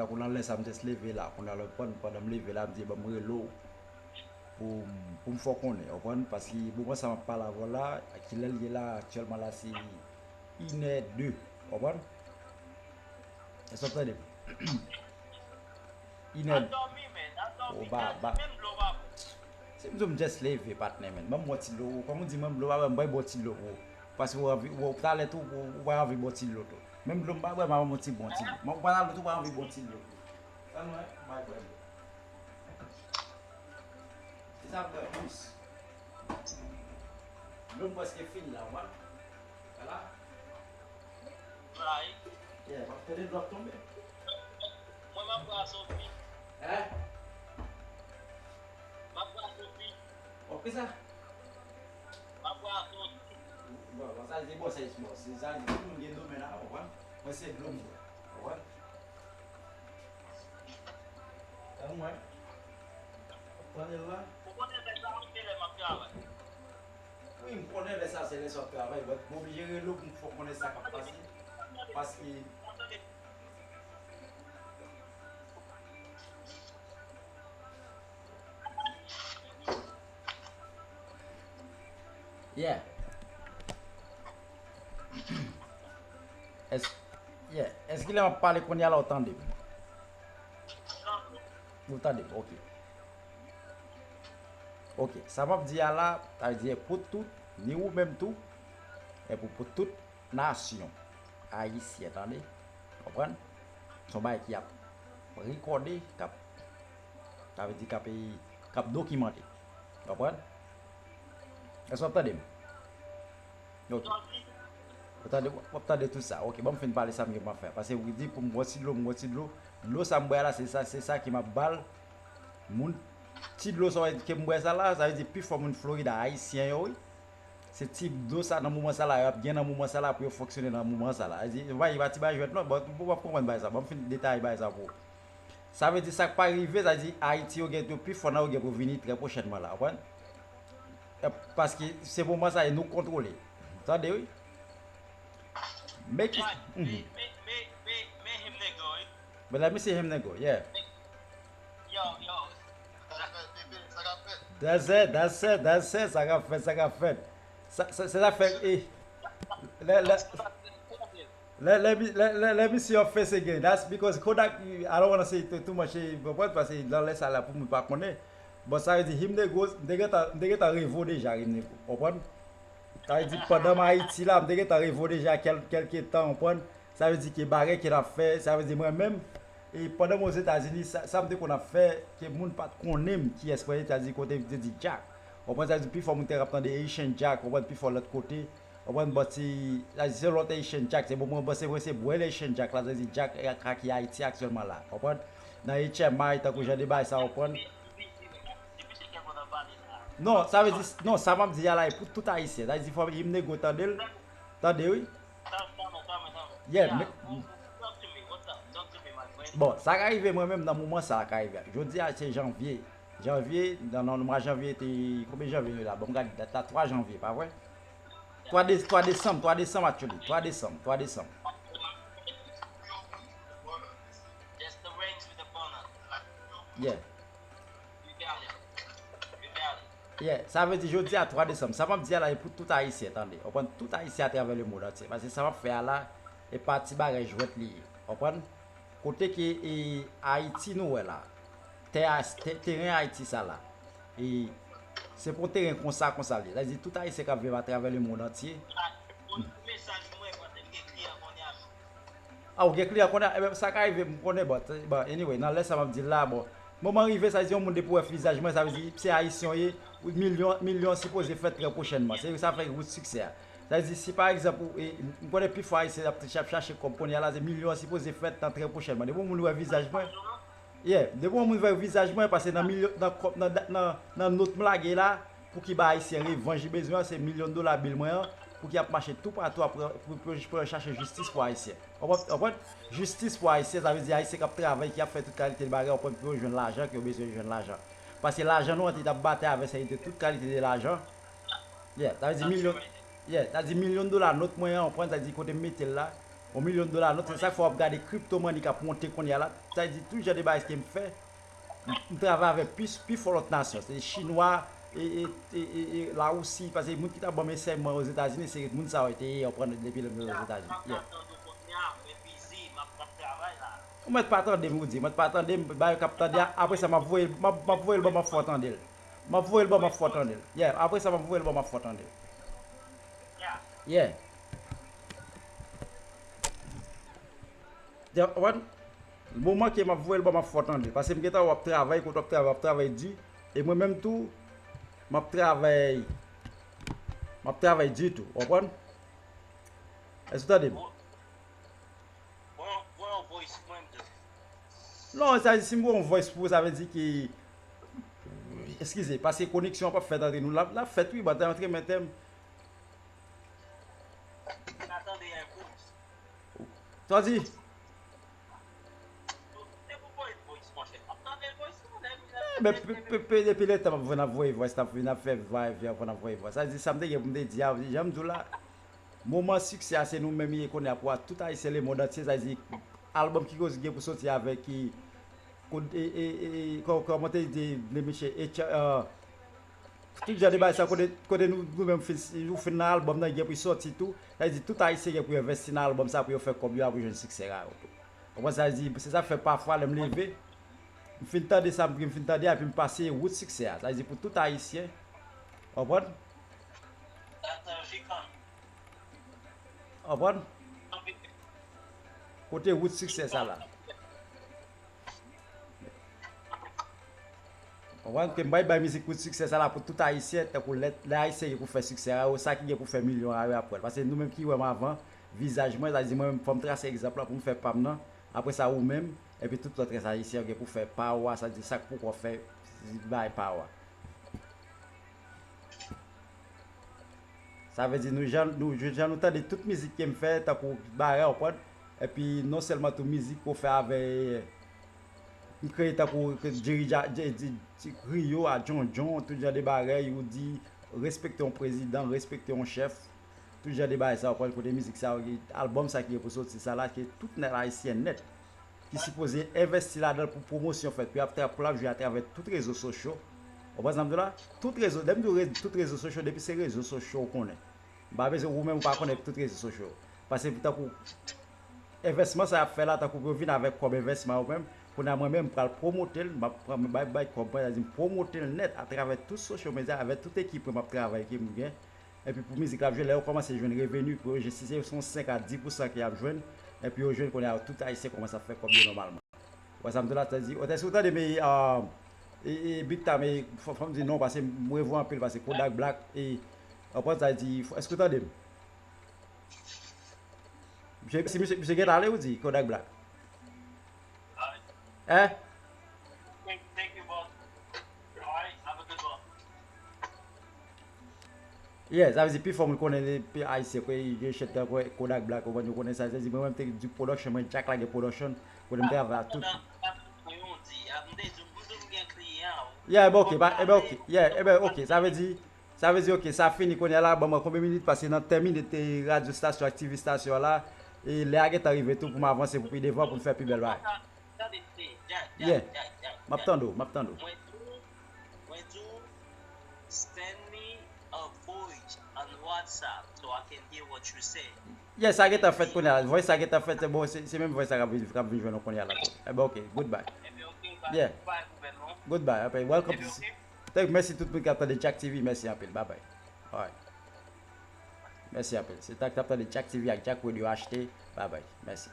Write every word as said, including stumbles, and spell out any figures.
Tankou nan lè sa m just leve la, kounye a lè pandan m leve la, m di ban m rele w pou m pou m fè w konnen, w konprann? Paske moman sa m ap pale avè w la, kilè l ye la, aktyèlman la se inè de, w konprann? Èske w ap tande m? Inè de. O ba ba. Se m di w m just leve, patnè, man. Ban m bon ti dlo, kòm ou di, ban m dlo, pa ban m bon ti dlo pou ou. Paske ou anvi, ou talè tou, ou pa anvi bon ti dlo tou. Menm dlo m pa bwè, m a ban m yon ti bon ti dlo. Mwen, ou pa talè tou, ou pa anvi bon ti dlo tou. Tann mwen, m bay bwè dlo. Se sa m bwè plis. Dlo m prèske fini la, w konprann? Vwala. Vwala, wi. Yeah, m ap tande dlo ap tonbe. Mwen, m ap bwè a Sofi. Hein? M ap bwè a Sofi. W ap fè sa? M ap bwè a Sofi. Bon, bon, sa se bon, sa se bon. Se sa, tout moun gen domèn la, w konprann? Mwen, se dlo m bwè. W konprann? Tann mwen. W ap tande l la? Ou konnen lè sa, wi, se lè m ap travay. Wi, m konnen lè sa se lè sa w ap travay, but m oblije rele w pou m fè w konnen sa k ap pase. Paske Yeah. Èske, yeah. Èske lè m ap pale kounye a la, w tande m? Ou tande m, ok. Ok, sa m ap di a la, sa vle di e pou tout, ni ou menm tou, e pou, pou tout nasyon ayisyen, tande? Konprann? Se yon bagay ki ap rekòde, k ap, sa vle di k ap, k ap dokimante. Konprann? Èske w ap tande m? Ok. W ap tande, w ap tande tout sa. Ok, ban m fin pale sa m gen pou m ap fè. Paske ou di pou m bwè ti dlo, m bwè ti dlo. Dlo sa m bwè a la, se sa, se sa ke m ap ba l. Moun, ti dlo sa w wè ke m bwè sa la, sa vle di pifò moun Florida, ayisyen yo, wi. Se ti dlo sa nan moman sa la, y ap gen nan moman sa la pou yo fonksyone nan moman sa la. Sa vle di, e pa, e pa ti bagay jwèt non, bon, w ap konprann bagay sa. Ban m fin detaye bagay sa pou ou. Sa vle di sa k pa rive, sa vle di Ayiti yo gen, yo pi fò nan yo gen pou vini trè pwochènman la, w konprann? E, paske se moman sa e nou kontwole. Tande wi. Make it. Right. Mhm. Me, me, me, me, me him nigga, wi. But let me see him nigga, yeah. Yo, yo. Sa k ap fèt, bebe, sa k ap fèt. That's it, that's it, that's it, sa k ap fèt, sa k ap fèt. Sa, sa, se zafè, eh, lè, lè, Let, let me, let, let, let me see your face again. That's because Kodak, I don't wanna say too, too much, eh, konprann, paske nan lè sa la pou moun pa konnen. Bon, sa vle di, him nigga, m te gentan, m te gentan reve w deja, him nigga, konprann? Sa vle di, pandan m Ayiti la, m te gentan reve w deja kèl, kèlke tan, konprann? Sa vle di ke bagay ke n ap fè, sa vle di mwen menm, e pandan m Ozetazini, sa, sa m te konn ap fè, ke moun pa t konnen m, kiyès mwen ye, sa vle di kote m te di Jack. Konprann, sa vle di pifò moun te ap tande Haitian Jack, konprann, pifò lòt kote. Konprann, but se, sa se lòt Haitian Jack, se bon, mwen panse mwen se bwè Haitian Jack la, sa se Jack ak, ak ki Ayiti aktyèlman la, konprann? Nan H M I, tankou jan de bagay sa, konprann? Non, sa vle di, non, sa m ap di a la, e pou tout Ayisyen, sa vle di fò Him Negro tande l, tande wi. Yeah, men, bon, sa ka rive mwen menm nan moman sa ka rive. Jodi a se janvye, janvye, nan, nan mwa janvye te, konbyen janvye nou ye la? Bon, m gade dat la, twa janvye, pa vre? Twa de-, twa desanm, twa desanm actually, twa desanm, twa desanm. Yeah. Yeah, sa vle di jodi a twa desanm. Sa m ap di a la e pou tout Ayisyen, tande. Konprann, tout Ayisyen atravè lemonn antye. Paske sa m ap fè a la, e pa ti bagay jwèt li ye. Konprann? Kote ke, e, Ayiti nou wè la, tè a, tè, teren Ayiti sa la, e se pou teren konsa, konsa li ye. Sa vle di tout Ayisyen k ap viv atravè lemonn antye. A, ou gen kliyan kounye a? Enben, sa ka rive, m konnen, but, but anyway, nan lè sa m ap di l la, bon, moman rive, sa vle di yon moun depi w wè vizaj mwen, sa vle di se Ayisyen w ye, milyon, milyon sipoze fèt trè pwochènman. Se sa fè wout siksè a. Sa vle di, si pa egzanp, ou, e, m konnen pifò Ayisyen ap, ap chache kòb kounye a la, se milyon an sipoze fèt nan trè pwochènman. Depi yon moun wè vizaj mwen, yeah, depi yon moun wè vizaj mwen, paske nan milyon, nan kòb, nan, nan, nan nòt m lage la, pou ki ba Ayisyen revanj li bezwen an, se milyon dola bil mwen an, pou ki ap mache toupatou ap pran, pou, pou, pou yo chache jistis pou Ayisyen. Konprann, konprann? Jistis pou Ayisyen, sa vle di Ayisyen k ap travay, ki ap fè tout kalite de bagay, konprann, pou yo jwenn lajan, ke yo bezwen jwenn lajan. Paske lajan nou an te t ap batay avè sa, se te tout kalite de lajan. Yeah, sa vle di milyon, yeah, sa vle di milyon dola nòt mwen an, konprann, sa vle di kote m mete l la, Yon milyon dola nòt, se sa k fè w ap gade crypto money k ap monte kounye a la. Sa vle di, tout jan de bagay ke m fè, m, m travay avèk pi, pi fò lòt nasyon. Se Chinwa, e, e, e, e, e Lawousi, paske moun ki t ap ban m ansèyman Ozetazini, se moun sa yo te ye, yo pran depi lè m te Ozetazini. Yeah. Ou mèt pa tande m, ou di, mèt pa tande m, bagay k ap tande a, apre sa, m ap voye l, m ap, m ap voye l ban m ap fè w tande l. M ap voye l ban m ap fè w tande l. Yeah, apre sa, m ap voye l ban m ap fè w tande l. Yeah. Ou konprann? Moman ke m ap voye l ban m ap fè w tande l. Paske m gentan wè w ap travay, kote w ap travay, w ap travay di. E mwen menm tou, m ap travay, m ap travay di tou. Ou konprann? Èske w tande m? Voye yon voice pou mwen, m di. Non, sa vle di, si m voye yon voice pou ou, sa vle di ke, eskize, paske koneksyon an p ap fèt antre nou. L ap, l ap fèt, wi, but antre men tèm. M pa tande yon voice. Sa w di? Se pou voye voice, monchè. M ap tande voice, non, nèg. Eh, men pe, pe, pe, depi lè tan m ap, n ap voye voice, n ap, n ap fè va e vyen, n ap voye voice. Sa vle di, sa m te gen pou m te di a, jan m di w la, moman siksè a, se nou menm li ye kounye a pou tout Ayisyen lemonn antye, sa vle di, album ki koz gen pou soti avèk ki, ko-, e, e, e, kò-, kòman te di, le misye, e, tcha-, euh, tout jan de bagay sa, kote, kote nou, nou menm fin, nou fin nan album nan, gen pou soti tou, sa vle di, tout Ayisyen gen pou envesti nan album sa pou yo fè kòb yo a pou jwenn siksè a yo. Ou konprann sa vle di, se sa k fè pafwa lè m leve, m fin tande sa, m fin tande a, epi m pase wout siksè a. Sa vle di, pou tout Ayisyen, ou konprann? Konprann? Kote wout siksè sa la? Konprann? Ke m bay, bay mizik wout siksè sa la pou tout Ayisyen, tankou lè, lè Ayisyen gen pou fè siksè a yo, sa ki gen pou fè milyon a yo ap wè l. Paske nou menm ki wè m avan, vizaj mwen, sa di mwen menm, fò m trase egzanp la pou m fè pa m nan. Apre sa, ou menm, epi tout lòt rès Ayisyen yo gen pou fè pa w a, sa di sa k poko fè, bay pa w a. Sa vle di nou jan, nou, jan nou tande tout mizik ke m fè, tankou bagay, ou konprann? Epi non sèlman tou mizik ke w fè avè, m kreye tankou ke Jerry Ja-, Je-, Je-, Je-, Griyo a John John, tout jan de bagay, ou di respekte yon prezidan, respekte yon chèf, tout jan de bagay sa, ou konprann? Kote mizik sa, album sa ki gen pou soti, sa la, ke tout nèt ayisyen nèt. Ki sipoze envesti ladan l pou pwomosyon fèt, pou y ap tra-, pou l ap jwe atravè tout rezo sosyo. Ou konprann sa m di w la? Tout rezo, lè m di w re-, tout rezo sosyo, depi se rezo sosyo ou konnen. M pa bezwen, ou menm ou pa konnen tout rezo sosyo. Paske tankou envèsman sa y ap fè la, tankou pou yo vin avèk kòb envèsman yo menm, kounye a mwen menm m pral pwomote l, m ap pran, m bay, bay kòb mwen, sa di m pwomote l nèt atravè tout sosyo medya, avèk tout ekip mwen m ap travay ke m gen. Epi pou mizik la ap jwe, lè yo kòmanse jwenn reveni pou yo, si se yon senk a dis pousan ke y ap jwenn, epi yo jwenn kounye a, tout ayisyen kòmanse ap fè kòb yo nòmalman. Ou wè sa m di w la, sa di, ou tèske ou tande, men, ah, e, e, Big Time, e, fò, fò m di non, paske m revwa anpil, paske Kodak Black, e, ou konprann sa di, èske ou tande m? Misye, si misye, misye gentan ale, ou di, Kodak Black. Hein? Yeah, sa vle di pifò moun konnen li, pi ayisyen, kwe, gen chèt tankou Kodak Black, ou konn, yo konnen sa, sa vle di mwen menm te di production, mwen Jack Lage Production, kote m travay ak tout. Yeah, ebyen ok, pa, ebyen ok, yeah, ebyen ok, sa vle di, sa vle di ok, sa fini kounye a la, ban mwen konbyen minit, paske nan tèmine te radyo stasyon ak T V stasyon la, e lè a gentan rive tou pou m avanse pou pi devan, pou m fè pi bèl bagay. Yeah. M ap tande w, m ap tande w. Mwen di w, mwen di w, send me a voice on WhatsApp so I can hear what you say. Yeah, sa gentan fèt kounye a. Voice sa gentan fèt, se bon, se, se menm voice sa k ap vin, k ap vin jwenn nou kounye a la tou. Ebyen, ok, goodbye. Ebyen, ok, yeah, goodbye, gouvènman. Goodbye, ok, welcome. Ebyen, ok. Thank, mèsi tout moun k ap tande Jack T V, mèsi anpil, bye bye. Alright. Mèsi anpil. Se ta k t ap tande Jack T V ak Jack Radio H T, bye bye. Mèsi.